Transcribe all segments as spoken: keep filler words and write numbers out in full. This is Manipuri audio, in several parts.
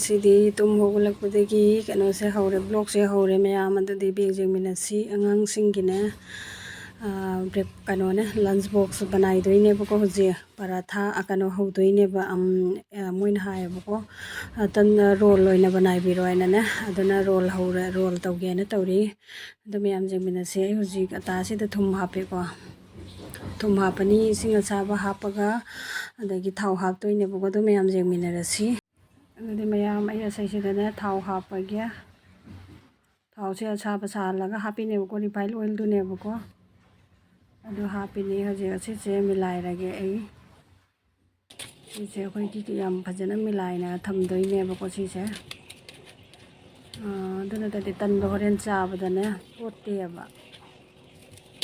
ꯁꯤꯗꯤ ꯇꯨꯝ ꯍꯧꯒꯠꯂꯛꯄꯗꯒꯤ ꯀꯩꯅꯣꯁꯦ ꯍꯧꯔꯦ, vlogꯁꯦ ꯍꯧꯔꯦ ꯃꯌꯥꯝ꯫ ꯑꯗꯨꯗꯤ bag ꯌꯦꯡꯃꯤꯟꯅꯁꯤ꯫ ꯑꯉꯥꯡꯁꯤꯡꯒꯤꯅꯦ, ꯑꯥ, break-, ꯀꯩꯅꯣꯅꯦ, lunch box ꯕꯅꯥꯏꯗꯣꯏꯅꯦꯕꯀꯣ ꯍꯧꯖꯤꯛ꯫ ꯄꯔꯥꯊꯥ, ꯑ, ꯀꯩꯅꯣ ꯍꯧꯗꯣꯏꯅꯦꯕ, ꯑꯝ, ꯑ, ꯃꯣꯏꯅ ꯍꯥꯏꯌꯦꯕꯀꯣ, ꯑ, ꯇꯟ, ꯑ, roll ꯑꯣꯏꯅ ꯕꯅꯥꯏꯕꯤꯔꯣ ꯍꯥꯏꯅꯅꯦ꯫ ꯑꯗꯨꯅ roll ꯍꯧꯔꯦ, roll ꯇꯧꯒꯦꯅ ꯇꯧꯔꯤ꯫ ꯑꯗꯨ ꯃꯌꯥꯝ ꯌꯦꯡꯃꯤꯟꯅꯁꯤ꯫ ꯑꯩ ꯍꯧꯖꯤꯛ ꯑꯇꯥꯁꯤꯗ ꯊꯨꯝ ꯍꯥꯞꯄꯦꯀꯣ꯫ ꯊꯨꯝ ꯍꯥꯞꯄꯅꯤ, ꯏꯁꯤꯡ ꯑꯁꯥꯕ ꯍꯥꯞꯄꯒ, ꯑꯗꯒꯤ ꯊꯥꯎ ꯍꯥꯞꯇꯣꯏꯅꯦꯕꯀꯣ꯫ ꯑꯗꯨ ꯃꯌꯥꯝ ꯌꯦꯡꯃꯤꯟꯅꯔꯁꯤ꯫ ꯑꯗꯨꯗꯤ ꯃꯌꯥꯝ, ꯑꯩ ꯉꯁꯥꯏꯁꯤꯗꯅꯦ ꯊꯥꯎ ꯍꯥꯞꯄꯒꯦ꯫ ꯊꯥꯎꯁꯦ ꯑꯁꯥꯕ ꯁꯥꯍꯜꯂꯒ ꯍꯥꯞꯄꯤꯅꯦꯕꯀꯣ, refined oilꯗꯨꯅꯦꯕꯀꯣ꯫ ꯑꯗꯨ ꯍꯥꯞꯄꯤꯅꯦ ꯍꯧꯖꯤꯛ꯫ ꯑꯁꯤꯁꯦ ꯃꯤꯂꯥꯏꯔꯒꯦ ꯑꯩ꯫ ꯁꯤꯁꯦ ꯑꯩꯈꯣꯏꯒꯤ ꯌꯥꯝ ꯐꯖꯅ ꯃꯤꯂꯥꯏꯅ ꯊꯝꯗꯣꯏꯅꯦꯕꯀꯣ ꯁꯤꯁꯦ꯫ ꯑꯥ, ꯑꯗꯨ ꯅꯠꯇ꯭ꯔꯗꯤ ꯇꯟꯗꯣ ꯍꯣꯔꯦꯟ ꯆꯥꯕꯗꯅꯦ ꯇꯣꯠꯇꯦꯕ꯫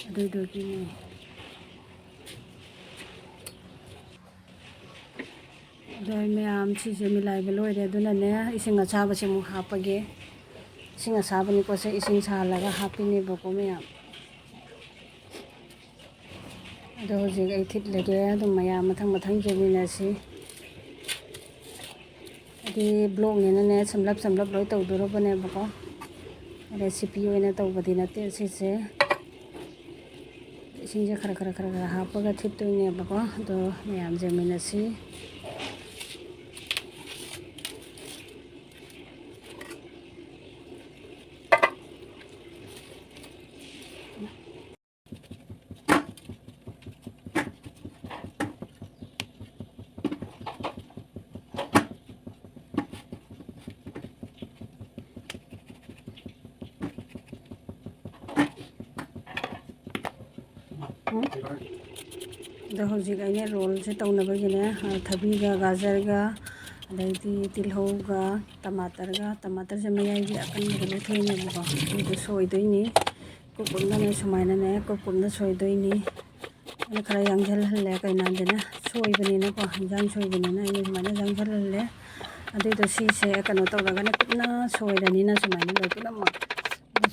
ꯑꯗꯨꯗꯨꯒꯤꯅꯦ꯫ ꯑꯗꯣ ꯑꯩ ꯃꯌꯥꯝ ꯁꯤꯁꯦ ꯃꯤꯂꯥꯏꯕ ꯂꯣꯏꯔꯦ꯫ ꯑꯗꯨꯅꯅꯦ ꯏꯁꯤꯡ ꯑꯁꯥꯕꯁꯦ ꯑꯃꯨꯛ ꯍꯥꯞꯄꯒꯦ꯫ ꯏꯁꯤꯡ ꯑꯁꯥꯕꯅꯤꯀꯣ ꯁꯦ, ꯏꯁꯤꯡ ꯁꯥꯍꯜꯂꯒ ꯍꯥꯞꯄꯤꯅꯦꯕꯀꯣ ꯃꯌꯥꯝ꯫ ꯑꯗꯣ ꯍꯧꯖꯤꯛ ꯑꯩ ꯊꯤꯠꯂꯒꯦ꯫ ꯑꯗꯨꯝ ꯃꯌꯥꯝ ꯃꯊꯪ ꯃꯊꯪ ꯌꯦꯡꯃꯤꯟꯅꯁꯤ꯫ ꯍꯥꯏꯗꯤ vlogꯅꯤꯅꯅꯦ, ꯁꯝꯂꯞ ꯁꯝꯂꯞ ꯂꯣꯏ ꯇꯧꯗꯣꯔꯕꯅꯦꯕꯀꯣ꯫ Recipe ꯑꯣꯏꯅ ꯇꯧꯕꯗꯤ ꯅꯠꯇꯦ ꯁꯤꯁꯦ꯫ ꯏꯁꯤꯡꯁꯦ ꯈꯔ ꯈꯔ ꯈꯔ ꯈꯔ ꯍꯥꯞꯄꯒ ꯊꯤꯠꯇꯣꯏꯅꯦꯕꯀꯣ꯫ ꯑꯗꯣ ꯃꯌꯥꯝ ꯌꯦꯡꯃꯤꯟꯅꯁꯤ꯫ ꯑꯗꯣ ꯍꯧꯖꯤꯛ ꯑꯩꯅ rollꯁꯦ ꯇꯧꯅꯕꯒꯤꯅꯦ, ꯑ, ꯊꯕꯤꯒ ꯒꯥꯖꯔꯒ ꯑꯗꯩꯗꯤ ꯇꯤꯜꯍꯧꯒ ꯇꯃꯥꯇꯔꯒ, ꯇꯃꯥꯇꯔꯁꯦ ꯃꯌꯥꯏꯒꯤ ꯑꯀꯟꯕꯗꯣ ꯂꯧꯊꯣꯛꯏꯅꯦꯕꯀꯣ꯫ ꯑꯗꯨꯗꯣ ꯁꯣꯏꯗꯣꯏꯅꯤ꯫ ꯀꯨꯞ ꯀꯨꯞꯅꯅꯦ ꯁꯨꯃꯥꯏꯅꯅꯦ ꯀꯨꯞ ꯀꯨꯞꯅ ꯁꯣꯏꯗꯣꯏꯅꯤ꯫ ꯑꯩꯅ ꯈꯔ ꯌꯥꯡꯁꯤꯜꯍꯜꯂꯦ ꯀꯩꯅꯣꯗꯅꯦ, ꯁꯣꯏꯕꯅꯤꯅꯀꯣ, ꯏꯟꯖꯥꯡ ꯁꯣꯏꯕꯅꯤꯅ ꯑꯩꯅ ꯁꯨꯃꯥꯏꯅ ꯌꯥꯡꯁꯤꯜꯍꯜꯂꯦ꯫ ꯑꯗꯨꯏꯗꯣ ꯁꯤꯁꯦ ꯀꯩꯅꯣ ꯇꯧꯔꯒꯅꯦ ꯀꯨꯞꯅ ꯁꯣꯏꯔꯅꯤꯅ ꯁꯨꯃꯥꯏꯅ ꯂꯣꯏ ꯄꯨꯝꯅꯃꯛ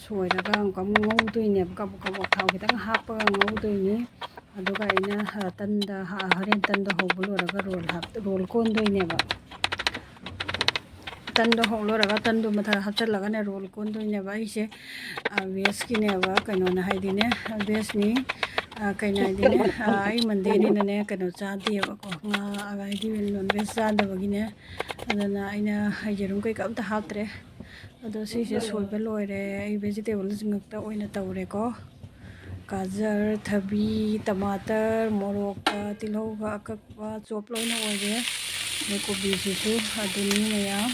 ꯁꯣꯏꯔꯒ ꯑꯃꯨꯛ ꯑꯃꯨꯛ ꯉꯧꯗꯣꯏꯅꯦꯕ꯫ ꯀꯕꯛ ꯀꯕꯛ ꯊꯥꯎ ꯈꯤꯇꯪ ꯍꯥꯞꯄꯒ ꯉꯧꯗꯣꯏꯅꯤ꯫ ꯑꯗꯨꯒ ꯑꯩꯅ, ꯑ, ꯇꯟꯗ ꯍ-, ꯍꯣꯔꯦꯟ ꯇꯟꯗꯣ ꯍꯧꯕ ꯂꯣꯏꯔꯒ roll ꯍꯥꯞ-, roll ꯀꯣꯟꯗꯣꯏꯅꯦꯕ꯫ ꯇꯟꯗꯣ ꯍꯧ ꯂꯣꯏꯔꯒ ꯇꯟꯗꯣ ꯃꯊꯛ ꯍꯥꯞꯆꯤꯜꯂꯒꯅꯦ, ꯔꯣꯜ ꯀꯣꯟꯗꯣꯏꯅꯦꯕ ꯑꯩꯁꯦ꯫ ꯕꯦꯖꯀꯤꯅꯦꯕ, ꯀꯩꯅꯣꯅ ꯍꯥꯏꯗꯤꯅꯦ, ꯕꯦꯖꯅꯤ꯫ ꯀꯩꯅꯣ ꯍꯥꯏꯗꯤꯅꯦ, ꯑꯩ ꯃꯟꯗꯦꯅꯤꯅꯅꯦ, ꯀꯩꯅꯣ ꯆꯥꯗꯦꯕꯀꯣ, ꯉꯥ ꯍꯥꯏꯗꯤ ꯅꯣꯟ ꯚꯦꯖ ꯆꯥꯗꯕꯒꯤꯅꯦ꯫ ꯑꯗꯨꯅ ꯑꯩꯅ ꯌꯦꯔꯨꯝ ꯀꯩꯀꯥ ꯑꯝꯇ ꯍꯥꯞꯇ꯭ꯔꯦ꯫ ꯑꯗꯣ ꯁꯤꯁꯦ ꯁꯣꯏꯕ ꯂꯣꯏꯔꯦ꯫ ꯑꯩ ꯚꯦꯖꯤꯇꯦꯕꯜꯁ ꯉꯥꯛꯇ ꯑꯣꯏꯅ ꯇꯧꯔꯦꯀꯣ꯫ ꯒꯥꯖꯔ, ꯊꯕꯤ, ꯇꯃꯥꯇꯔ, ꯃꯣꯔꯣꯛꯀ ꯇꯤꯜꯍꯧꯒ ꯑꯀꯛꯄ ꯆꯣꯞ ꯂꯣꯏꯅ ꯑꯣꯏꯔꯦ꯫ ꯑꯗꯩ ꯀꯣꯕꯤꯁꯤꯁꯨ ꯑꯗꯨꯅꯤ ꯃꯌꯥꯝ꯫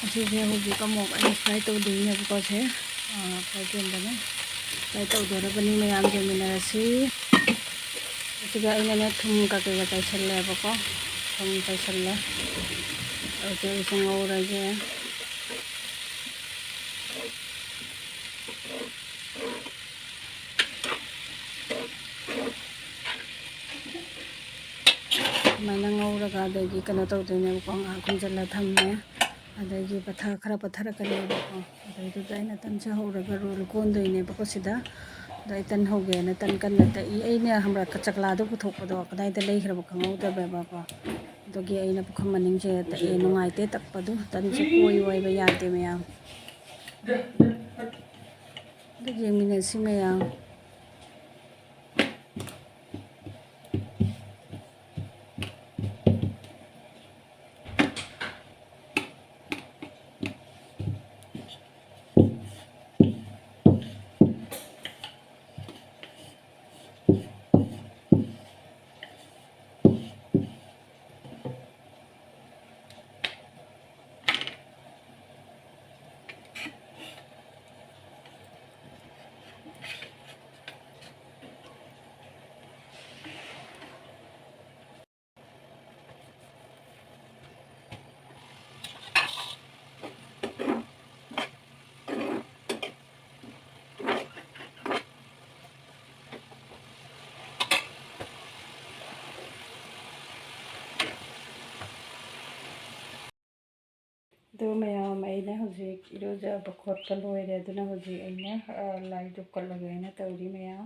ꯑꯁꯤꯁꯦ ꯍꯧꯖꯤꯛ ꯑꯃꯨꯛ ꯑꯩꯅ ꯐ꯭ꯔꯥꯏ ꯇꯧꯗꯣꯏꯅꯦꯕꯀꯣ꯫ ꯁꯦ ꯐ꯭ꯔꯥꯏ ꯇꯧꯗꯣꯔꯕꯅꯤ ꯃꯌꯥꯝ, ꯌꯦꯡꯃꯤꯟꯅꯔꯁꯤ꯫ ꯑꯁꯤꯒ ꯑꯩꯅꯅꯦ ꯊꯨꯝ ꯀꯩꯀꯩꯒ ꯆꯥꯏꯁꯜꯂꯦꯕꯀꯣ꯫ ꯊꯨꯝ ꯆꯥꯏꯁꯜꯂꯦ꯫ ꯍꯧꯖꯤꯛ ꯑꯩꯁꯦ ꯉꯧꯔꯒꯦ꯫ ꯑꯗꯨꯃꯥꯏꯅ ꯉꯧꯔꯒ ꯑꯗꯒꯤ ꯀꯩꯅꯣ ꯇꯧꯗꯣꯏꯅꯦꯕꯀꯣ, ꯉꯥꯏꯍꯥꯛ ꯈꯨꯝꯖꯤꯜꯂ ꯊꯝꯃꯦ꯫ ꯑꯗꯒꯤ ꯄꯠꯊ-, ꯈꯔ ꯄꯠꯊꯔꯛꯀꯅꯦꯕꯀꯣ꯫ ꯑꯗꯩꯗꯨꯗ ꯑꯩꯅ ꯇꯟꯁꯦ ꯍꯧꯔꯒ ꯔꯣꯜ ꯀꯣꯟꯗꯣꯏꯅꯦꯕꯀꯣ ꯁꯤꯗ꯫ ꯑꯗꯣ ꯑꯩ ꯇꯟ ꯍꯧꯒꯦꯅ ꯇꯟ ꯀꯟꯅ ꯇꯛꯏ꯫ ꯑꯩꯅ ꯈꯪꯕ꯭ꯔꯥ, ꯆꯀ꯭ꯂꯥꯗꯣ ꯄꯨꯊꯣꯛꯄꯗꯣ ꯀꯗꯥꯏꯗ ꯂꯩꯈ꯭ꯔꯕ ꯈꯪꯍꯧꯗꯕꯀꯣ꯫ ꯑꯗꯨꯒꯤ ꯑꯩꯅ ꯄꯨꯈꯝ ꯃꯅꯤꯡꯁꯦ ꯇꯛꯑꯦ꯫ ꯅꯨꯡꯉꯥꯏꯇꯦ ꯇꯛꯄꯗꯣ, ꯇꯟꯁꯦ ꯀꯣꯏꯌꯨ ꯍꯥꯏꯕ ꯌꯥꯗꯦ ꯃꯌꯥꯝ꯫ ꯑꯗꯨ ꯌꯦꯡꯃꯤꯟꯅꯁꯤ ꯃꯌꯥꯝ꯫ ꯑꯗꯨ ꯃꯌꯥꯝ, ꯑꯩꯅ ꯍꯧꯖꯤꯛ ꯏꯔꯨꯖꯕ ꯈꯣꯠꯄ ꯂꯣꯏꯔꯦ꯫ ꯑꯗꯨꯅ ꯍꯧꯖꯤꯛ ꯑꯩꯅ, ꯑ, ꯂꯥꯏ ꯙꯨꯞ ꯀꯠꯂꯒꯦ ꯍꯥꯏꯅ ꯇꯧꯔꯤ ꯃꯌꯥꯝ꯫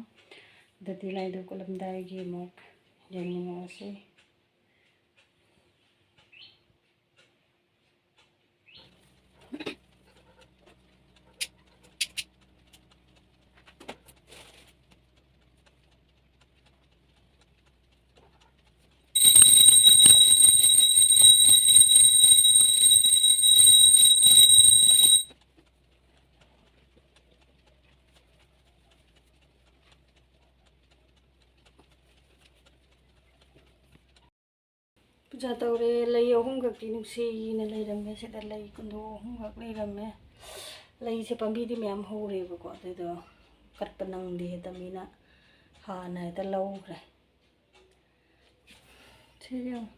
ꯑꯗꯨꯗꯤ ꯂꯥꯏ ꯙꯨꯞ ꯀꯠꯂꯝꯗꯥꯏꯒꯤ ꯑꯃꯨꯛ ꯌꯦꯡꯃꯤꯟꯅꯔꯁꯤ꯫ ꯄꯨꯖꯥ ꯇꯧꯔꯦ꯫ ꯂꯩ ꯑꯍꯨꯝꯈꯛꯇꯤ ꯅꯨꯡꯁꯤꯅ ꯂꯩꯔꯝꯃꯦ꯫ ꯁꯤꯗ ꯂꯩ ꯀꯨꯟꯗꯣ ꯑꯍꯨꯝꯈꯛ ꯂꯩꯔꯝꯃꯦ꯫ ꯂꯩꯁꯦ ꯄꯥꯝꯕꯤꯗꯤ ꯃꯌꯥꯝ ꯍꯧꯔꯦꯕꯀꯣ, ꯑꯗꯨꯗꯣ ꯀꯠꯄ ꯅꯪꯗꯦ ꯍꯦꯛꯇ, ꯃꯤꯅ ꯍꯥꯟꯅ ꯍꯦꯛꯇ ꯂꯧꯈ꯭ꯔꯦ꯫ ꯁꯤ ꯌꯦꯡꯉꯨ꯫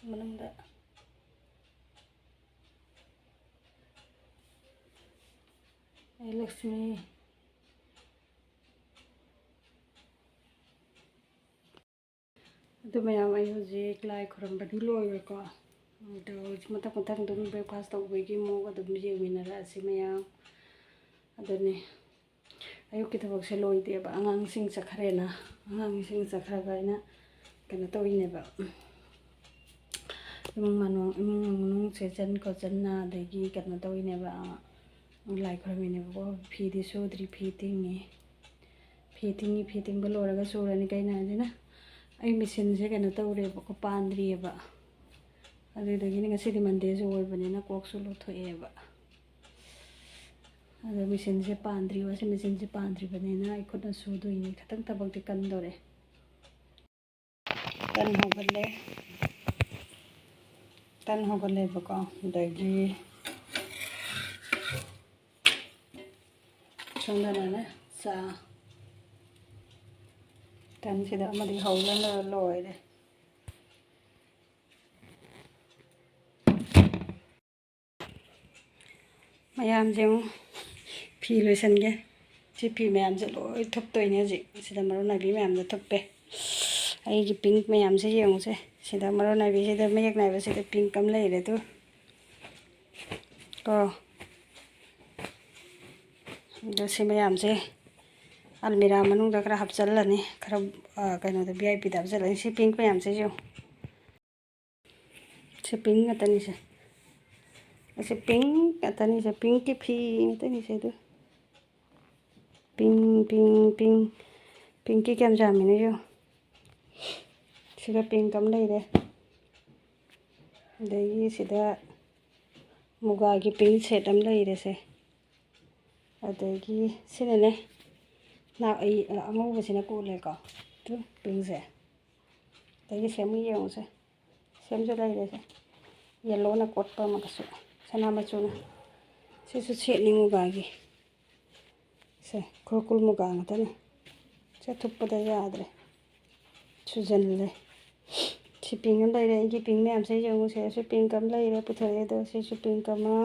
ꯃꯅꯨꯡꯗ ꯑꯩ ꯂꯛꯁꯃꯤ꯫ ꯑꯗꯨ ꯃꯌꯥꯝ, ꯑꯩ ꯍꯧꯖꯤꯛ ꯂꯥꯏ ꯈꯨꯔꯝꯕꯗꯤ ꯂꯣꯏꯔꯦꯀꯣ꯫ ꯑꯗꯣ ꯍꯧꯖꯤꯛ ꯃꯊꯪ ꯃꯊꯪ ꯑꯗꯨꯝ breakfast ꯇꯧꯕꯒꯤ ꯃꯑꯣꯡ ꯑꯗꯨꯝ ꯌꯦꯡꯃꯤꯟꯅꯔꯛꯑꯁꯤ ꯃꯌꯥꯝ꯫ ꯑꯗꯨꯅꯤ꯫ ꯑꯌꯨꯛꯀꯤ ꯊꯕꯛꯁꯦ ꯂꯣꯏꯗꯦꯕ, ꯑꯉꯥꯡꯁꯤꯡ ꯆꯠꯈ꯭ꯔꯦꯅ꯫ ꯑꯉꯥꯡꯁꯤꯡ ꯆꯠꯈ꯭ꯔꯒ ꯑꯩꯅ ꯀꯩꯅꯣ ꯇꯧꯔꯤꯅꯦꯕ, ꯏꯃꯨꯡ ꯃꯅꯨꯡ, ꯏꯃꯨꯡ ꯃꯅꯨꯡ ꯁꯦꯆꯟ ꯈꯣꯠꯆꯟꯅ, ꯑꯗꯒꯤ ꯀꯩꯅꯣ ꯇꯧꯔꯤꯅꯦꯕ, ꯂꯥꯏ ꯈꯨꯔꯝꯃꯤꯅꯦꯕꯀꯣ꯫ ꯐꯤꯗꯤ ꯁꯨꯗ꯭ꯔꯤ, ꯐꯤ ꯇꯤꯡꯉꯤ꯫ ꯐꯤ ꯇꯤꯡꯉꯤ, ꯐꯤ ꯇꯤꯡꯕ ꯂꯣꯏꯔꯒ ꯁꯨꯔꯅꯤ꯫ ꯀꯩꯅꯣ ꯍꯥꯏꯁꯤꯅ, ꯑꯩ ꯃꯦꯆꯤꯟꯁꯦ ꯀꯩꯅꯣ ꯇꯧꯔꯦꯕꯀꯣ, ꯄꯥꯟꯗ꯭ꯔꯤꯑꯕ꯫ ꯑꯗꯨꯗꯒꯤꯅꯤ, ꯉꯁꯤꯗꯤ Mondayꯁꯨ ꯑꯣꯏꯕꯅꯤꯅ ꯀꯣꯛꯁꯨ ꯂꯣꯊꯣꯛꯑꯦꯕ꯫ ꯑꯗꯣ ꯃꯦꯆꯤꯟꯁꯦ ꯄꯥꯟꯗ꯭ꯔꯤ, washing machineꯁꯦ ꯄꯥꯟꯗ꯭ꯔꯤꯕꯅꯤꯅ ꯑꯩ ꯈꯨꯠꯅ ꯁꯨꯗꯣꯏꯅꯤ꯫ ꯈꯤꯇꯪ ꯊꯕꯛꯇꯤ ꯀꯟꯗꯣꯔꯦ꯫ ꯇꯟ ꯍꯧꯒꯠꯂꯦ꯫ ꯇꯟ ꯍꯧꯒꯠꯂꯦꯕꯀꯣ꯫ ꯑꯗꯒꯤ ꯁꯣꯝꯗꯅꯅꯦ ꯆꯥ꯫ ꯇꯟꯁꯤꯗ ꯑꯃꯗꯤ ꯍꯧꯔ ꯂꯣꯏꯔꯦ꯫ ꯃꯌꯥꯝꯁꯦ ꯑꯃꯨꯛ ꯐꯤ ꯂꯣꯏꯁꯟꯒꯦ꯫ ꯁꯤ ꯐꯤ ꯃꯌꯥꯝꯁꯦ ꯂꯣꯏ ꯊꯨꯞꯇꯣꯏꯅꯦ ꯍꯧꯖꯤꯛ꯫ ꯁꯤꯗ ꯃꯔꯣꯟ ꯅꯥꯏꯕꯤ ꯃꯌꯥꯝꯗꯣ ꯊꯨꯞꯄꯦ꯫ ꯑꯩꯒꯤ pink ꯃꯌꯥꯝꯁꯦ ꯌꯦꯡꯉꯨꯁꯦ꯫ ꯁꯤꯗ ꯃꯔꯣꯟ ꯅꯥꯏꯕꯤꯁꯤꯗ ꯃꯌꯦꯛ ꯅꯥꯏꯕꯁꯤꯗ pink ꯑꯃ ꯂꯩꯔꯦ ꯑꯗꯨ꯫ ꯀꯣ꯫ ꯑꯗꯣ ꯁꯤ ꯃꯌꯥꯝꯁꯦ ꯑꯜꯃꯤꯔꯥ ꯃꯅꯨꯡꯗ ꯈꯔ ꯍꯥꯞꯆꯜꯂꯅꯤ, ꯈꯔ, ꯑ, ꯀꯩꯅꯣꯗ, ꯚꯤ ꯑꯥꯏ ꯄꯤꯗ ꯍꯥꯞꯆꯜꯂꯅꯤ꯫ ꯁꯤ ꯄꯤꯡ ꯃꯌꯥꯝꯁꯦ ꯌꯦꯡꯉꯨ, ꯁꯤ ꯄꯤꯡ ꯉꯥꯛꯇꯅꯤꯁꯦ꯫ ꯑꯁꯤ ꯄꯤꯡ ꯉꯥꯛꯇꯅꯤꯁꯦ, ꯄꯤꯡꯀꯤ ꯐꯤ ꯉꯥꯛꯇꯅꯤꯁꯦ꯫ ꯑꯗꯨ ꯄꯤꯡ, ꯄꯤꯡ, ꯄꯤꯡ, ꯄꯤꯡꯀꯤ ꯀꯌꯥꯝ ꯌꯥꯝꯃꯤꯅꯣ ꯌꯦꯡꯉꯨ꯫ ꯁꯤꯒ ꯄꯤꯡ ꯑꯃ ꯂꯩꯔꯦ꯫ ꯑꯗꯒꯤ ꯁꯤꯗ ꯃꯨꯒꯥꯒꯤ ꯄꯤꯡ ꯁꯦꯠ ꯑꯃ ꯂꯩꯔꯦꯁꯦ꯫ ꯑꯗꯒꯤ ꯁꯤꯅꯅꯦ, ꯅꯥ-, ꯑꯩ, ꯑꯉꯧꯕꯁꯤꯅ ꯀꯣꯜꯂꯦꯀꯣ, ꯑꯗꯨ ꯄꯤꯡꯁꯦ꯫ ꯑꯗꯒꯤ ꯁꯦꯝ ꯌꯦꯡꯉꯨꯁꯦ, ꯁꯦꯝꯁꯨ ꯂꯩꯔꯦꯁꯦ, ꯌꯦꯜꯂꯣꯅ ꯀꯣꯠꯄ ꯑꯃꯒꯁꯨ, ꯁꯅꯥ ꯃꯆꯨꯅ꯫ ꯁꯤꯁꯨ ꯁꯦꯠꯅꯤ ꯃꯨꯒꯥꯒꯤ꯫ ꯁꯦ, ꯈꯨꯔꯈꯨꯜ ꯃꯨꯒꯥ ꯉꯥꯛꯇꯅꯦ꯫ ꯁꯦ, ꯊꯨꯞꯄꯗ ꯌꯥꯗ꯭ꯔꯦ, ꯁꯨꯖꯜꯂꯦ꯫ ꯁꯤ ꯄꯤꯡ ꯑꯃ ꯂꯩꯔꯦ, ꯑꯩꯒꯤ ꯄꯤꯡ ꯃꯌꯥꯝꯁꯦ ꯌꯦꯡꯉꯨꯁꯦ꯫ ꯁꯤ ꯄꯤꯡ ꯑꯃ ꯂꯩꯔꯦ, ꯄꯨꯊꯣꯔꯛꯑꯦ꯫ ꯑꯗꯣ ꯁꯤꯁꯨ ꯄꯤꯡ ꯑꯃ,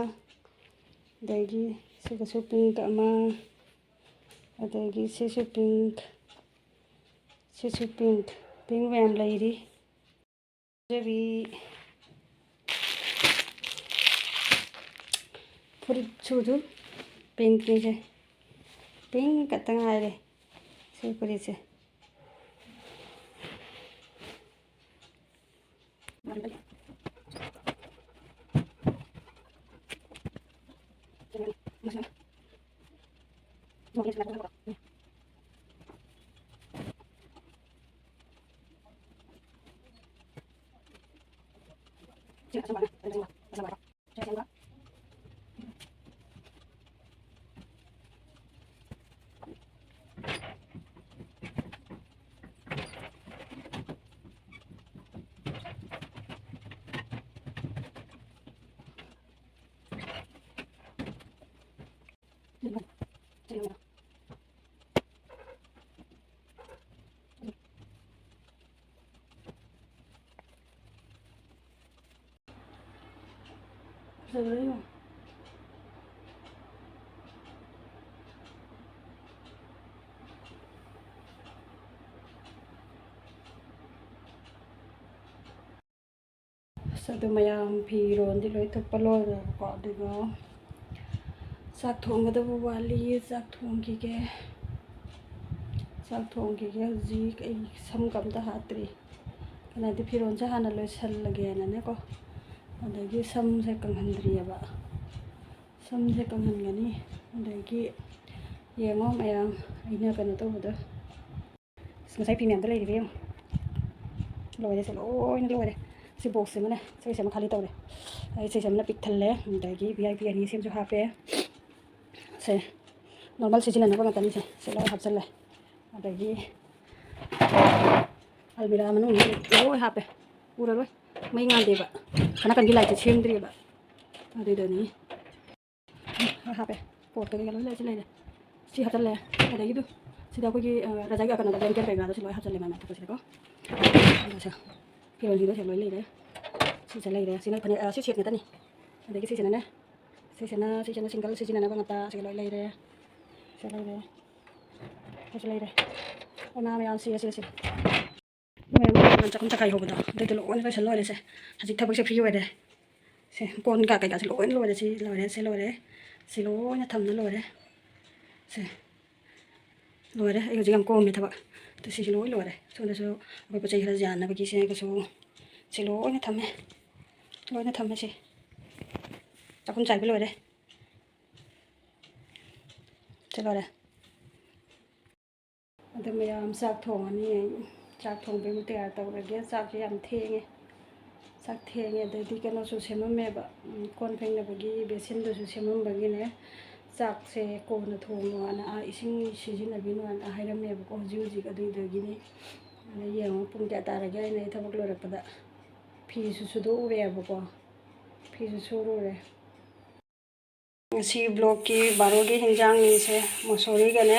ꯑꯗꯒꯤ ꯁꯤꯒꯁꯨ ꯄꯤꯡ ꯑꯃ, ꯑꯗꯒꯤ ꯁꯤꯁꯨ ꯄꯤꯡ, ꯁꯤꯁꯨ ꯄꯤꯡ, ꯄꯤꯡ ꯃꯌꯥꯝ ꯂꯩꯔꯤ꯫ ꯐꯖꯕꯤ꯫ ꯐꯨꯔꯤꯠꯁꯨ ꯑꯗꯨꯝ ꯄꯤꯡꯛꯅꯤꯁꯦ, ꯄꯤꯡꯛ ꯈꯛꯇ ꯉꯥꯏꯔꯦ ꯁꯤ ꯐꯨꯔꯤꯠꯁꯦ꯫ ꯑꯁ, ꯑꯗꯨ ꯃꯌꯥꯝ ꯐꯤꯔꯣꯟꯗꯤ ꯂꯣꯏ ꯊꯨꯞꯄ ꯂꯣꯏꯔꯦꯕꯀꯣ꯫ ꯑꯗꯨꯒ ꯆꯥꯛ ꯊꯣꯡꯒꯗꯕ ꯋꯥꯠꯂꯤ, ꯆꯥꯛ ꯊꯣꯡꯈꯤꯒꯦ꯫ ꯆꯥꯛ ꯊꯣꯡꯈꯤꯒꯦ ꯍꯧꯖꯤꯛ꯫ ꯑꯩ ꯁꯝꯒ ꯑꯝꯇ ꯍꯥꯠꯇ꯭ꯔꯤ꯫ ꯀꯩꯅꯣꯗꯤ ꯐꯤꯔꯣꯜꯁꯦ ꯍꯥꯟꯅ ꯂꯣꯏꯁꯜꯂꯒꯦꯅꯅꯦꯀꯣ꯫ ꯑꯗꯒꯤ ꯁꯝꯁꯦ ꯀꯪꯍꯟꯗ꯭ꯔꯤꯑꯕ꯫ ꯁꯝꯁꯦ ꯀꯪꯍꯟꯒꯅꯤ꯫ ꯑꯗꯒꯤ ꯌꯦꯡꯉꯣ ꯃꯌꯥꯝ, ꯑꯩꯅ ꯀꯩꯅꯣ ꯇꯧꯕꯗꯣ꯫ ꯑꯁ, ꯉꯁꯥꯏ ꯐꯤ ꯃꯌꯥꯝꯗꯣ ꯂꯩꯔꯤꯕ ꯌꯦꯡꯉꯣ꯫ ꯂꯣꯏꯔꯦ, ꯁꯦ ꯂꯣꯏꯅ ꯂꯣꯏꯔꯦ꯫ ꯁꯤ ꯕꯣꯛꯁ ꯑꯃꯅꯦ, ꯁꯤꯁꯦ ꯑꯃ ꯈꯥꯂꯤ ꯇꯧꯔꯦ꯫ ꯑꯩ ꯁꯤꯁꯦ ꯑꯃꯅ ꯄꯤꯛ ꯊꯜꯂꯦ꯫ ꯑꯗꯒꯤ ꯚꯤ ꯑꯥꯏ ꯄꯤ ꯑꯅꯤ ꯁꯤꯃꯁꯨ ꯍꯥꯞꯄꯦ꯫ ꯁꯦ ꯅꯣꯔꯃꯦꯜ ꯁꯤꯖꯤꯟꯅꯅꯕ ꯉꯥꯛꯇꯅꯤ꯫ ꯁꯦ, ꯁꯦ ꯂꯣꯏ ꯍꯥꯞꯆꯜꯂꯦ꯫ ꯑꯗꯒꯤ ꯑꯜꯃꯤꯔꯥ ꯃꯅꯨꯡꯗ ꯂꯣꯏ ꯍꯥꯞꯄꯦ꯫ ꯎꯔꯔꯣꯏ, ꯃꯩ ꯉꯥꯟꯗꯦꯕ꯫ ꯁꯣꯝ ꯅꯥꯀꯟꯒꯤ ꯂꯥꯏꯠꯁꯦ ꯁꯦꯝꯗ꯭ꯔꯤꯑꯕ꯫ ꯑꯗꯨꯗꯅꯤ꯫ ꯂꯣꯏ ꯍꯥꯞꯄꯦ꯫ ꯄꯣꯠ ꯀꯩꯀꯩꯒ ꯂꯣꯏ ꯂꯩꯔꯦ, ꯁꯤ ꯂꯩꯔꯦ꯫ ꯁꯤ ꯍꯥꯞꯆꯜꯂꯦ꯫ ꯑꯗꯒꯤꯗꯨ ꯁꯤꯗ ꯑꯩꯈꯣꯏꯒꯤ, ꯑ, ꯔꯖꯥꯒꯤ ꯀꯩꯅꯣꯗ blanket ꯀꯩꯀꯥꯗꯣ ꯁꯤ ꯂꯣꯏ ꯍꯥꯞꯆꯜꯂꯦ ꯃꯥꯏ ꯃꯥꯏ ꯊꯛꯄꯁꯤꯗꯀꯣ꯫ ꯑꯗꯣ ꯁꯦ ꯐꯤꯔꯣꯜꯁꯤꯡꯗꯣ ꯁꯦ ꯂꯣꯏ ꯂꯩꯔꯦ꯫ ꯁꯤꯁꯦ ꯂꯩꯔꯦ꯫ ꯁꯤꯅ ꯐꯅꯦꯛ, ꯑ, ꯁꯤ ꯁꯦꯠ ꯉꯥꯛꯇꯅꯤ꯫ ꯑꯗꯒꯤ ꯁꯤꯁꯤꯅꯅꯦ, ꯁꯤꯁꯤꯅ, ꯁꯤꯁꯤꯅ ꯁꯤꯡꯒꯜ ꯁꯤꯖꯤꯟꯅꯅꯕ ꯉꯥꯛꯇ꯫ ꯁꯤꯒ ꯂꯣꯏ ꯂꯩꯔꯦ꯫ ꯁꯤ ꯂꯩꯔꯦ꯫ ꯁꯤꯁꯨ ꯂꯩꯔꯦ꯫ ꯑꯣꯅꯥ ꯃꯌꯥꯝ ꯁꯤ, ꯁꯤ, ꯁꯤ꯫ ꯃꯌꯥꯝ ꯆꯥꯛꯈꯨꯝ ꯆꯥꯛꯈꯥꯏ ꯍꯧꯕꯗꯣ ꯑꯗꯨꯗꯣ ꯂꯣꯏꯅ ꯂꯣꯏꯁꯜ ꯂꯣꯏꯔꯦ꯫ ꯁꯦ ꯍꯧꯖꯤꯛ ꯊꯕꯛꯁꯦ free ꯑꯣꯏꯔꯦ꯫ ꯁꯦ ꯀꯣꯟ ꯀꯩꯀꯥ ꯀꯩꯀꯥꯁꯦ ꯂꯣꯏꯅ ꯂꯣꯏꯔꯦ꯫ ꯁꯤ ꯂꯣꯏꯔꯦ, ꯁꯤ ꯂꯣꯏꯔꯦ꯫ ꯁꯤ ꯂꯣꯏꯅ ꯊꯝꯅ ꯂꯣꯏꯔꯦ꯫ ꯁꯦ ꯂꯣꯏꯔꯦ꯫ ꯑꯩ ꯍꯧꯖꯤꯛ ꯌꯥꯝ ꯀꯣꯝꯃꯦ ꯊꯕꯛ꯫ ꯑꯗꯨ ꯁꯤꯁꯨ ꯂꯣꯏ ꯂꯣꯏꯔꯦ꯫ ꯁꯣꯝꯗꯁꯨ ꯑꯩꯈꯣꯏ ꯄꯣꯠ ꯆꯩ ꯈꯔ ꯌꯥꯟꯅꯕꯒꯤ ꯁꯤꯒꯁꯨ ꯁꯤ ꯂꯣꯏꯅ ꯊꯝꯃꯦ꯫ ꯂꯣꯏꯅ ꯊꯝꯃꯦ ꯁꯤ꯫ ꯆꯥꯛꯈꯨꯝ ꯆꯥꯏꯕ ꯂꯣꯏꯔꯦ꯫ ꯁꯤ ꯂꯣꯏꯔꯦ꯫ ꯑꯗꯨ ꯃꯌꯥꯝ ꯆꯥꯛ ꯊꯣꯡꯉꯅꯤ꯫ ꯆꯥꯛ ꯊꯣꯡꯕꯒꯤ ꯇꯌꯥꯔꯤ ꯇꯧꯔꯒꯦ꯫ ꯆꯥꯛꯁꯦ ꯌꯥꯝ ꯊꯦꯡꯉꯦ꯫ ꯆꯥꯛ ꯊꯦꯡꯉꯦ꯫ ꯑꯗꯩꯗꯤ ꯀꯩꯅꯣꯁꯨ ꯁꯦꯝꯃꯝꯃꯦꯕ, ꯎꯝ, ꯀꯣꯟ ꯐꯦꯡꯅꯕꯒꯤ basinꯗꯨꯁꯨ ꯁꯦꯝꯃꯝꯕꯒꯤꯅꯦ꯫ ꯆꯥꯛꯁꯦ ꯀꯣꯟꯅ ꯊꯣꯡꯉꯣꯅ, ꯑꯥ, ꯏꯁꯤꯡ ꯁꯤꯖꯤꯟꯅꯕꯤꯅꯣꯅ ꯍꯥꯏꯔꯝꯃꯦꯕꯀꯣ꯫ ꯍꯧꯖꯤꯛ ꯍꯧꯖꯤꯛ ꯑꯗꯨꯗꯨꯒꯤꯅꯤ꯫ ꯑꯗ ꯌꯦꯡꯉꯣ ꯄꯨꯡ ꯀꯌꯥ ꯇꯥꯔꯒꯦ꯫ ꯑꯩꯅ ꯑꯩ ꯊꯕꯛ ꯂꯣꯏꯔꯛꯄꯗ ꯐꯤꯁꯨ ꯁꯨꯗꯣꯛꯎꯔꯦꯕꯀꯣ꯫ ꯐꯤꯁꯨ ꯁꯨꯔꯨꯔꯦ꯫ ꯉꯁꯤ vlogꯀꯤ ꯕꯥꯔꯣꯒꯤ ꯍꯤꯟꯖꯥꯡꯅꯤꯁꯦ, ꯃꯁꯣꯔꯤꯒꯅꯦ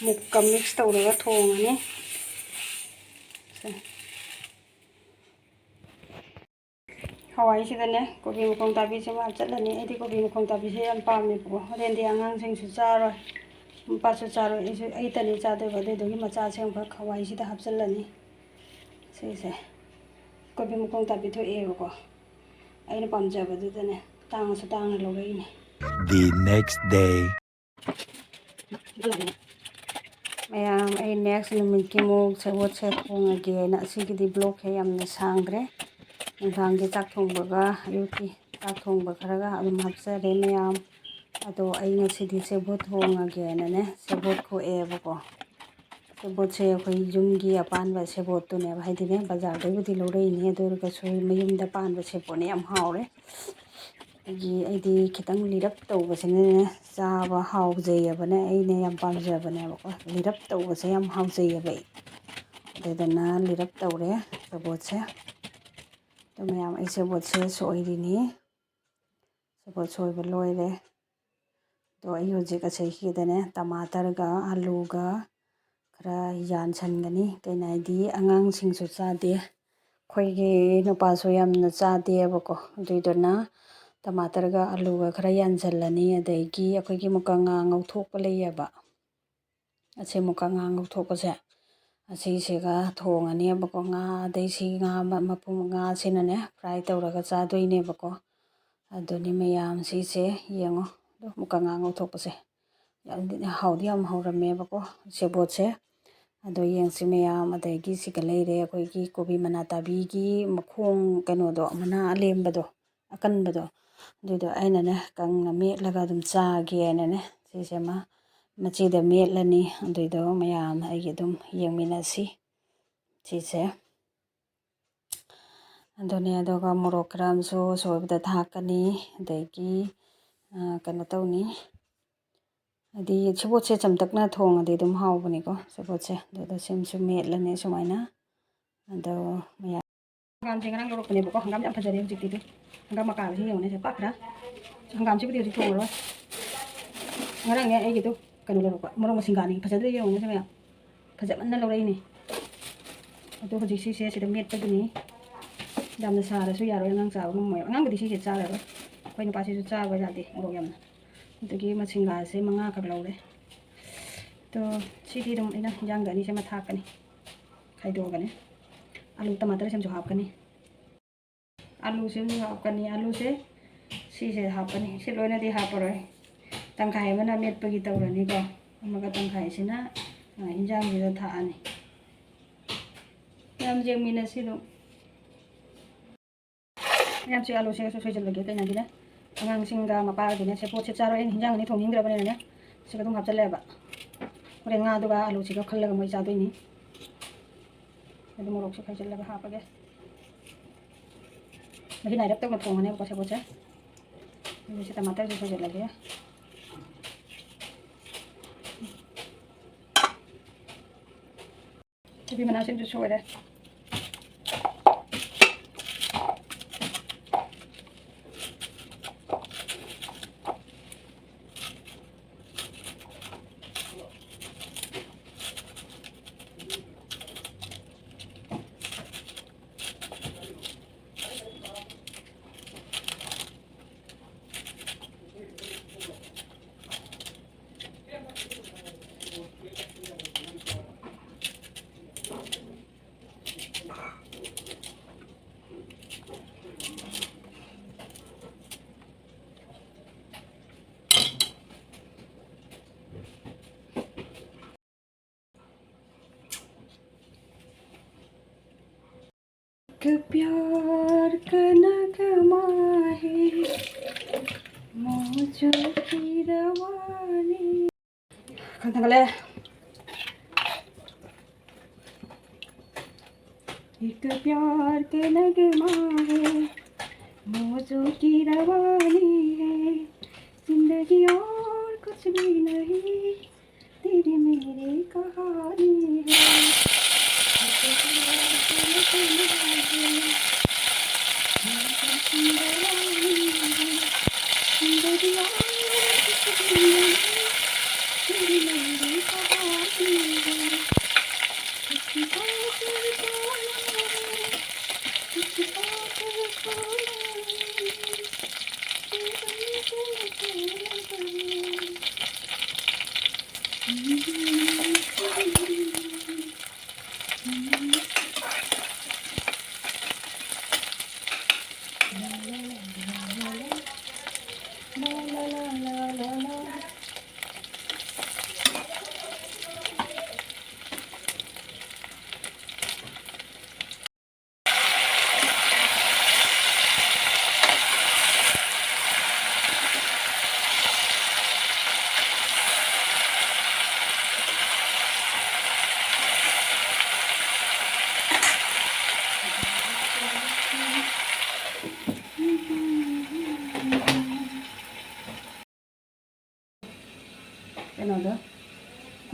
ꯃꯨꯛꯀ mix ꯇꯧꯔꯒ ꯊꯣꯡꯉꯅꯤ꯫ ꯁꯦ꯫ ꯍꯋꯥꯏꯁꯤꯗꯅꯦ ꯀꯣꯕꯤ ꯃꯈꯣꯡ ꯇꯥꯕꯤꯁꯤꯃ ꯍꯥꯞꯆꯤꯜꯂꯅꯤ꯫ ꯑꯩꯗꯤ ꯀꯣꯕꯤ ꯃꯈꯣꯡ ꯇꯥꯕꯤꯁꯦ ꯌꯥꯝ ꯄꯥꯝꯃꯦꯕꯀꯣ꯫ ꯍꯣꯔꯦꯟꯗꯤ ꯑꯉꯥꯡꯁꯤꯡꯁꯨ ꯆꯥꯔꯣꯏ, ꯃꯄꯥꯁꯨ ꯆꯥꯔꯣꯏ, ꯑꯩꯁꯨ, ꯑꯩꯇꯅꯤ ꯆꯥꯗꯣꯏꯕ꯫ ꯑꯗꯨꯗꯨꯒꯤ ꯃꯆꯥꯁꯦ ꯑꯃꯨꯛꯈꯛ ꯍꯋꯥꯏꯁꯤꯗ ꯍꯥꯞꯆꯤꯜꯂꯅꯤ꯫ ꯁꯤꯁꯦ ꯀꯣꯕꯤ ꯃꯈꯣꯡ ꯇꯥꯕꯤ ꯊꯣꯛꯑꯦꯕꯀꯣ꯫ ꯑꯩꯅ ꯄꯥꯝꯖꯕꯗꯨꯗꯅꯦ ꯇꯥꯡꯉꯁꯨ ꯇꯥꯡꯅ ꯂꯧꯔꯛꯏꯅꯦ꯫ The next day. ꯃꯌꯥꯝ, ꯑꯩ next ꯅꯨꯃꯤꯠꯀꯤ ꯑꯃꯨꯛ ꯁꯦꯕꯣꯠꯁꯦ ꯊꯣꯡꯉꯒꯦꯅ, ꯑꯁꯤꯒꯤꯗꯤ vlogꯁꯦ ꯌꯥꯝꯅ ꯁꯥꯡꯈ꯭ꯔꯦ꯫ ꯅꯨꯡꯗꯥꯡꯒꯤ ꯆꯥꯛ ꯊꯣꯡꯕꯒ ꯑꯌꯨꯛꯀꯤ ꯆꯥꯛ ꯊꯣꯡꯕ ꯈꯔꯒ ꯑꯗꯨꯝ ꯍꯥꯞꯆꯔꯦ ꯃꯌꯥꯝ꯫ ꯑꯗꯣ ꯑꯩ ꯉꯁꯤꯗꯤ ꯁꯦꯕꯣꯠ ꯊꯣꯡꯉꯒꯦꯅꯅꯦ, ꯁꯦꯕꯣꯠ ꯈꯣꯛꯑꯦꯕꯀꯣ꯫ ꯁꯦꯕꯣꯠꯁꯦ ꯑꯩꯈꯣꯏ ꯌꯨꯝꯒꯤ ꯑꯄꯥꯟꯕ ꯁꯦꯕꯣꯠꯇꯨꯅꯦꯕ, ꯍꯥꯏꯗꯤꯅꯦ, ꯕꯖꯥꯔꯗꯒꯤꯕꯨꯗꯤ ꯂꯧꯔꯛꯏꯅꯤ, ꯑꯗꯨ ꯑꯣꯏꯔꯒꯁꯨ ꯃꯌꯨꯝꯗ ꯄꯥꯟꯕ ꯁꯦꯕꯣꯠꯅ ꯌꯥꯝ ꯍꯥꯎꯔꯦ꯫ ꯑꯩꯒꯤ, ꯑꯩꯗꯤ ꯈꯤꯇꯪ ꯂꯤꯔꯞ ꯇꯧꯕꯁꯤꯅꯅꯦ ꯆꯥꯕ ꯍꯥꯎꯖꯩꯑꯕꯅꯦ, ꯑꯩꯅ ꯌꯥꯝ ꯄꯥꯝꯖꯕꯅꯦꯕꯀꯣ꯫ ꯂꯤꯔꯞ ꯇꯧꯕꯁꯦ ꯌꯥꯝ ꯍꯥꯎꯖꯩꯑꯕ ꯑꯩ꯫ ꯑꯗꯨꯗꯨꯅ ꯂꯤꯔꯞ ꯇꯧꯔꯦ ꯁꯦꯕꯣꯠꯁꯦ꯫ ꯑꯗꯣ ꯃꯌꯥꯝ, ꯑꯩ ꯁꯦꯕꯣꯠꯁꯦ ꯁꯣꯏꯔꯤꯅꯤ꯫ ꯁꯦꯕꯣꯠ ꯁꯣꯏꯕ ꯂꯣꯏꯔꯦ꯫ ꯑꯗꯣ ꯑꯩ ꯍꯧꯖꯤꯛ ꯑꯁꯤꯒꯤꯗꯅꯦ ꯇꯃꯥꯇꯔꯒ ꯑꯂꯨꯒ ꯈꯔ ꯌꯥꯟꯁꯟꯒꯅꯤ꯫ ꯀꯩꯅꯣ ꯍꯥꯏꯗꯤ ꯑꯉꯥꯡꯁꯤꯡꯁꯨ ꯆꯥꯗꯦ꯫ ꯑꯩꯈꯣꯏꯒꯤ ꯅꯨꯄꯥꯁꯨ ꯌꯥꯝꯅ ꯆꯥꯗꯦꯕꯀꯣ꯫ ꯑꯗꯨꯏꯗꯨꯅ ꯇꯃꯥꯇꯔꯒ ꯑꯂꯨꯒ ꯈꯔ ꯌꯥꯟꯁꯜꯂꯅꯤ꯫ ꯑꯗꯒꯤ ꯑꯩꯈꯣꯏꯒꯤ ꯃꯨꯀ ꯉꯥ ꯉꯧꯊꯣꯛꯄ ꯂꯩꯌꯦꯕ꯫ ꯑꯁꯤ ꯃꯨꯀ ꯉꯥ ꯉꯧꯊꯣꯛꯄꯁꯦ ꯑꯁꯤꯁꯤꯒ ꯊꯣꯡꯉꯅꯦꯕꯀꯣ꯫ ꯉꯥ, ꯑꯗꯩ ꯁꯤ ꯉꯥ ꯃ-, ꯃꯄꯨꯝ ꯉꯥꯁꯤꯅꯅꯦ fry ꯇꯧꯔꯒ ꯆꯥꯗꯣꯏꯅꯦꯕꯀꯣ꯫ ꯑꯗꯨꯅꯤ ꯃꯌꯥꯝ, ꯁꯤꯁꯦ ꯌꯦꯡꯉꯣ꯫ ꯑꯗꯣ ꯃꯨꯀ ꯉꯥ ꯉꯧꯊꯣꯛꯄꯁꯦ ꯌꯥꯝꯗꯤ ꯍꯥꯎꯗꯤ ꯌꯥꯝ ꯍꯧꯔꯝꯃꯦꯕꯀꯣ ꯁꯦꯕꯣꯠꯁꯦ꯫ ꯑꯗꯣ ꯌꯦꯡꯁꯤ ꯃꯌꯥꯝ, ꯑꯗꯒꯤ ꯁꯤꯒ ꯂꯩꯔꯦ ꯑꯩꯈꯣꯏꯒꯤ ꯀꯣꯕꯤ ꯃꯅꯥ ꯇꯥꯕꯤꯒꯤ ꯃꯈꯣꯡ ꯀꯩꯅꯣꯗꯣ, ꯃꯅꯥ ꯑꯂꯦꯝꯕꯗꯣ, ꯑꯀꯟꯕꯗꯣ, ꯑꯗꯨꯏꯗꯣ ꯑꯩꯅꯅꯦ ꯀꯪꯅ ꯃꯦꯠꯂꯒ ꯑꯗꯨꯝ ꯆꯥꯒꯦꯅꯅꯦ ꯁꯤꯁꯦ ꯑꯃ ꯃꯆꯤꯗ ꯃꯦꯠꯂꯅꯤ꯫ ꯑꯗꯨꯏꯗꯣ ꯃꯌꯥꯝ ꯑꯩꯒꯤ ꯑꯗꯨꯝ ꯌꯦꯡꯃꯤꯟꯅꯁꯤ ꯁꯤꯁꯦ꯫ ꯑꯗꯨꯅꯦ, ꯑꯗꯨꯒ ꯃꯣꯔꯣꯛ ꯈꯔ ꯑꯃꯁꯨ ꯁꯣꯏꯕꯗ ꯊꯥꯛꯀꯅꯤ꯫ ꯑꯗꯒꯤ, ꯑ, ꯀꯩꯅꯣ ꯇꯧꯅꯤ, ꯍꯥꯏꯗꯤ ꯁꯦꯕꯣꯠꯁꯦ ꯆꯝꯇꯛꯅ ꯊꯣꯡꯉꯗꯤ ꯑꯗꯨꯝ ꯍꯥꯎꯕꯅꯤꯀꯣ ꯁꯦꯕꯣꯠꯁꯦ꯫ ꯑꯗꯨꯗ ꯁꯤꯃꯁꯨ ꯃꯦꯠꯂꯅꯤ ꯁꯨꯃꯥꯏꯅ꯫ ꯑꯗꯣ ꯃꯌꯥꯝ, ꯍꯪꯒꯥꯝꯁꯦ ꯉꯔꯥꯡ ꯂꯧꯔꯛꯄꯅꯦꯕꯀꯣ꯫ ꯍꯪꯒꯥꯝ ꯌꯥꯝ ꯐꯖꯔꯦ ꯍꯧꯖꯤꯛꯇꯤ꯫ ꯑꯗꯨ ꯍꯪꯒꯥꯝ ꯃꯀꯥꯁꯦ ꯌꯦꯡꯉꯨꯅꯦ, ꯁꯦ ꯄꯥꯛꯈ꯭ꯔꯥ? ꯍꯪꯒꯥꯝꯁꯤꯕꯨꯗꯤ ꯍꯧꯖꯤꯛ ꯊꯣꯡꯉꯔꯣꯏ꯫ ꯉꯔꯥꯡꯅꯦ ꯑꯩꯒꯤꯗꯣ ꯀꯩꯅꯣ ꯂꯧꯔꯛꯄ, ꯃꯣꯔꯣꯛ ꯃꯁꯤꯡꯒꯥꯅꯤ꯫ ꯐꯖꯗ꯭ꯔꯥ ꯌꯦꯡꯉꯨꯅꯦ ꯁꯦ ꯃꯌꯥꯝ, ꯐꯖꯃꯟꯅ ꯂꯧꯔꯛꯏꯅꯦ꯫ ꯑꯗꯣ ꯍꯧꯖꯤꯛ ꯁꯤꯁꯦ ꯁꯤꯗ ꯃꯦꯠꯄꯒꯤꯅꯤ꯫ ꯌꯥꯝꯅ ꯁꯥꯔꯁꯨ ꯌꯥꯔꯣꯏ, ꯑꯉꯥꯡ ꯆꯥꯕ ꯉꯝꯃꯣꯏ꯫ ꯑꯉꯥꯡꯕꯨꯗꯤ ꯁꯤꯁꯦ ꯆꯥꯔꯔꯣꯏ, ꯑꯩꯈꯣꯏ ꯅꯨꯄꯥꯁꯤꯁꯨ ꯆꯥꯕ ꯌꯥꯗꯦ ꯃꯣꯔꯣꯛ ꯌꯥꯝꯅ꯫ ꯑꯗꯒꯤ ꯃꯁꯤꯡꯒꯥꯁꯦ ꯃꯉꯥꯈꯛ ꯂꯧꯔꯦ꯫ ꯑꯗꯣ ꯁꯤꯗꯤ ꯑꯗꯨꯝ ꯑꯩꯅ ꯏꯟꯖꯥꯡꯗ ꯑꯅꯤꯁꯦ ꯑꯃ ꯊꯥꯛꯀꯅꯤ, ꯈꯥꯏꯗꯣꯛꯑꯒꯅꯦ꯫ ꯑꯂꯨ ꯇꯃꯥꯇꯔꯁꯤꯃꯁꯨ ꯍꯥꯞꯀꯅꯤ꯫ ꯑꯂꯨꯁꯤꯃꯁꯨ ꯍꯥꯞꯀꯅꯤ꯫ ꯑꯂꯨꯁꯦ ꯁꯤꯁꯦ ꯍꯥꯞꯀꯅꯤ, ꯁꯤ ꯂꯣꯏꯅꯗꯤ ꯍꯥꯞꯄꯔꯣꯏ꯫ ꯇꯪꯈꯥꯏ ꯑꯃꯅ ꯃꯦꯠꯄꯒꯤ ꯇꯧꯔꯅꯤꯀꯣ, ꯑꯃꯒ ꯇꯪꯈꯥꯏꯁꯤꯅ ꯍꯤꯟꯖꯥꯡꯁꯤꯗ ꯊꯥꯛꯑꯅꯤ꯫ ꯃꯌꯥꯝ ꯌꯦꯡꯃꯤꯟꯅꯁꯤ ꯑꯗꯨꯝ꯫ ꯃꯌꯥꯝꯁꯦ ꯑꯂꯨꯁꯦ ꯁꯣꯏꯁꯤꯜꯂꯒꯦ꯫ ꯀꯩꯅꯣꯒꯤꯅꯦ, ꯑꯉꯥꯡꯁꯤꯡꯒ ꯃꯄꯥꯒꯗꯤꯅꯦ ꯁꯦꯕꯣꯠꯁꯦ ꯆꯥꯔꯣꯏ꯫ ꯑꯩꯅ ꯍꯤꯟꯖꯥꯡ ꯑꯅꯤ ꯊꯣꯡꯅꯤꯡꯗ꯭ꯔꯕꯅꯤꯅꯅꯦ ꯁꯤꯒ ꯑꯗꯨꯝ ꯍꯥꯞꯆꯜꯂꯦꯕ꯫ ꯍꯣꯔꯦꯟ ꯉꯥꯗꯨꯒ ꯑꯂꯨꯁꯤꯒ ꯈꯜꯂꯒ ꯃꯣꯏ ꯆꯥꯗꯣꯏꯅꯤ꯫ ꯑꯗꯨ ꯃꯣꯔꯣꯛꯁꯦ ꯈꯥꯏꯖꯤꯜꯂꯒ ꯍꯥꯞꯄꯒꯦ꯫ ꯃꯍꯤ ꯅꯥꯏꯔꯞ ꯇꯧꯅ ꯊꯣꯡꯉꯅꯦꯕꯀꯣ ꯁꯦꯕꯣꯠꯁꯦ꯫ ꯑꯗꯨ ꯁꯤ ꯇꯃꯥꯇꯔꯁꯦ ꯁꯣꯏꯖꯤꯜꯂꯒꯦ꯫ ꯀꯣꯕꯤ ꯃꯅꯥꯁꯤꯡꯁꯨ ꯁꯣꯏꯔꯦ꯫ एक प्यार का नगमा है, मौजों की रवानी। ꯈꯟꯊꯒꯠꯂꯦ꯫ एक प्यार का नगमा है, मौजों की रवानी है, जिंदगी और कुछ भी नहीं, तेरी मेरी कहानी है।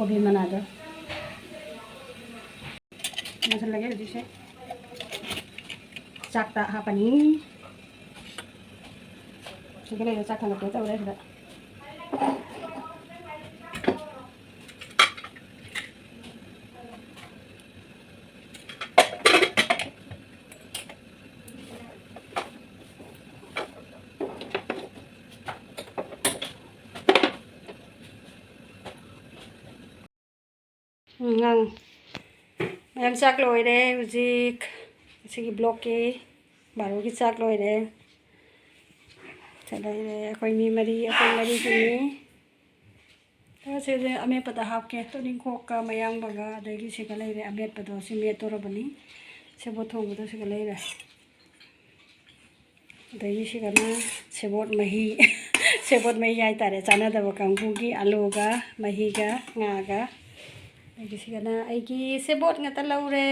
ꯀꯣꯕꯤ ꯃꯅꯥꯗꯣ ꯃꯨꯟꯁꯜꯂꯒꯦ ꯍꯧꯖꯤꯛꯁꯦ꯫ ꯆꯥꯛꯇ ꯍꯥꯞꯄꯅꯤ꯫ ꯁꯤꯒ ꯂꯩꯔꯦ, ꯆꯥꯛ ꯊꯥꯡꯒꯠꯀꯦ ꯇꯧꯔꯦ ꯁꯤꯗ꯫ ꯎꯝ, ꯉꯥꯡ-, ꯃꯌꯥꯝ ꯆꯥꯛ ꯂꯣꯏꯔꯦ ꯍꯧꯖꯤꯛ꯫ ꯉꯁꯤꯒꯤ vlogꯀꯤ ꯕꯥꯔꯣꯒꯤ ꯆꯥꯛ ꯂꯣꯏꯔꯦ꯫ ꯁꯤꯗ ꯂꯩꯔꯦ ꯑꯩꯈꯣꯏ ꯃꯤ ꯃꯔꯤ, ꯑꯩꯈꯣꯏ ꯃꯔꯤꯒꯤꯅꯤ꯫ ꯑꯗꯣ ꯁꯤꯗ ꯑꯃꯦꯠꯄꯗ ꯍꯥꯞꯀꯦ꯫ ꯇꯣꯅꯤꯡꯈꯣꯛꯀ ꯃꯌꯥꯡꯕꯒ, ꯑꯗꯒꯤ ꯁꯤꯒ ꯂꯩꯔꯦ ꯑꯃꯦꯠꯄꯗꯣ꯫ ꯁꯤ ꯃꯦꯠꯇꯣꯔꯕꯅꯤ꯫ ꯁꯦꯕꯣꯠ ꯊꯣꯡꯕꯗꯣ ꯁꯤꯒ ꯂꯩꯔꯦ꯫ ꯑꯗꯒꯤ ꯁꯤꯒꯅ ꯁꯦꯕꯣꯠ ꯃꯍꯤ, ꯁꯦꯕꯣꯠ ꯃꯍꯤ ꯍꯥꯏꯇꯥꯔꯦ, ꯆꯥꯟꯅꯗꯕ ꯀꯥꯡꯕꯨꯒꯤ ꯑꯂꯨꯒ ꯃꯍꯤꯒ ꯉꯥꯒ꯫ ꯑꯗꯒꯤ ꯁꯤꯒꯅ ꯑꯩꯒꯤ ꯁꯦꯕꯣꯠ ꯉꯥꯛꯇ ꯂꯧꯔꯦ꯫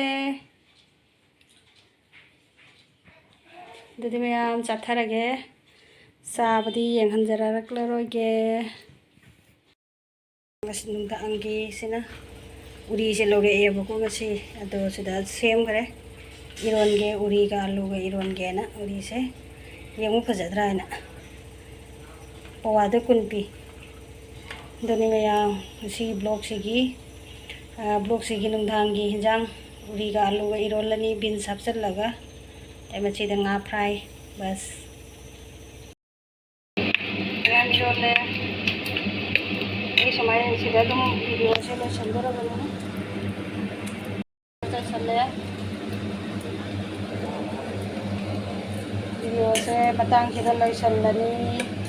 ꯑꯗꯨꯗꯤ ꯃꯌꯥꯝ ꯆꯥꯊꯔꯒꯦ꯫ ꯆꯥꯕꯗꯤ ꯌꯦꯡꯍꯟꯖꯔꯛꯂꯔꯣꯏꯒꯦ꯫ ꯉꯁꯤ ꯅꯨꯡꯗꯥꯡꯒꯤꯁꯤꯅ ꯎꯔꯤꯁꯦ ꯂꯧꯔꯛꯑꯦꯕꯀꯣ ꯉꯁꯤ꯫ ꯑꯗꯣ ꯁꯤꯗ ꯁꯦꯝꯈ꯭ꯔꯦ꯫ ꯏꯔꯣꯟꯒꯦ, ꯎꯔꯤꯒ ꯑꯂꯨꯒ ꯏꯔꯣꯟꯒꯦꯅ ꯎꯔꯤꯁꯦ꯫ ꯌꯦꯡꯉꯨ ꯐꯖꯗ꯭ꯔꯥ ꯍꯥꯏꯅ꯫ ꯄꯋꯥꯗ ꯀꯨꯟ ꯄꯤ꯫ ꯑꯗꯨꯅꯤ ꯃꯌꯥꯝ ꯉꯁꯤꯒꯤ vlogꯁꯤꯒꯤ, ꯑ, vlogꯁꯤꯒꯤ ꯅꯨꯡꯗꯥꯡꯒꯤ ꯍꯤꯟꯖꯥꯡ ꯎꯔꯤꯒ ꯑꯂꯨꯒ ꯏꯔꯣꯜꯂꯅꯤ, beans ꯍꯥꯞꯆꯤꯜꯂꯒ꯫ ꯑꯗꯩ ꯃꯁꯤꯗ ꯉꯥ fry꯫ ꯕꯁ꯫ ꯃꯌꯥꯝ ꯏꯔꯣꯜꯂꯦ꯫ ꯑꯩ ꯁꯨꯃꯥꯏꯅ ꯁꯤꯗ ꯑꯗꯨꯝ videoꯁꯦ ꯂꯣꯏꯁꯤꯟꯗꯣꯔꯕꯅꯤ꯫ ꯆꯥꯏꯁꯜꯂꯦ꯫ Videoꯁꯦ ꯃꯇꯥꯡꯁꯤꯗ ꯂꯣꯏꯁꯜꯂꯅꯤ꯫